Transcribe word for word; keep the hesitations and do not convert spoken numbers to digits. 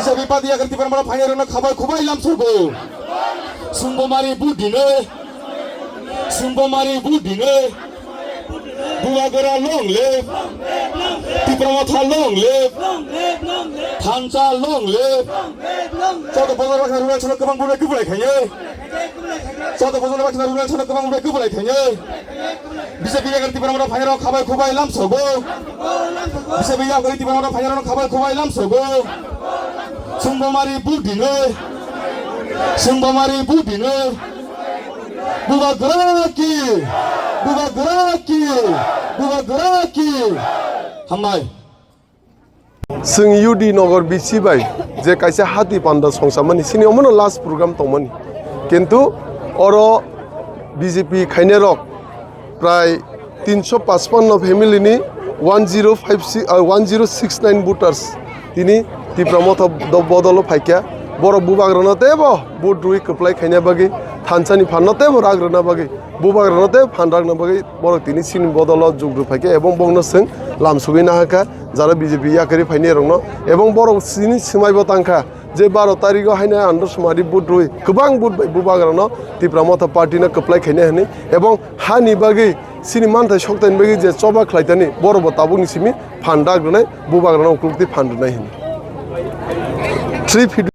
Sabi padi yakar Tipra Motha phainai rokno khabai khubai lamsogo. Sungbo mari budine. Sungbo mari budine. Bubagra long live. Tipra Motha long live. Thansa long live. Joto bojol baksa rwrang sono kwbang bubai kwplai khainai. Joto bojol baksa rwrang sono kwbang bubai kwplai khainai. B J P yakar Tipra Motha phainai rok khabai khubai lamsogo. B J P yakar Tipra Motha phainai rok khabai khubai lamsogo. Sungbo mari budine. Sungbo mari budine. Bubagra ki. Bubagra ki. Bubagra ki. Hambai. Chwng U D Nagar B C bai je kaisa hati panda songsamani, sini omono last program tongmani. Kintu oro B J P khainai rok prai tinsho pachpanno family ni one zero five six, ah, one zero six nine voters tini Tipra Motha do-, bodolo phaikha. Borok bubagrano teibo vote rwi kwplai khaina bagwi, thansa ni phanno teibo rak rwna bagwi, bubagrano teibo phan rakna bagwi borok tini chini bodolo jug rw phaikha ebong bongno chwng lamsogwi nahakha jara B J P yakarwi phainai rokno, ebong borok chini swmaibo tangkha je baro tarikgo haino andro sumari vote rwi kwbang vote bai bubagrano Tipra Motha party no kwplai khainai hwnwi, ebong hani bagwi chini manthai soktaini bagwi je choba khlaitani borokbo tabukni simi phan rak rwnai, bubagrano ukulukti phan rwnai hwnwi. Three feet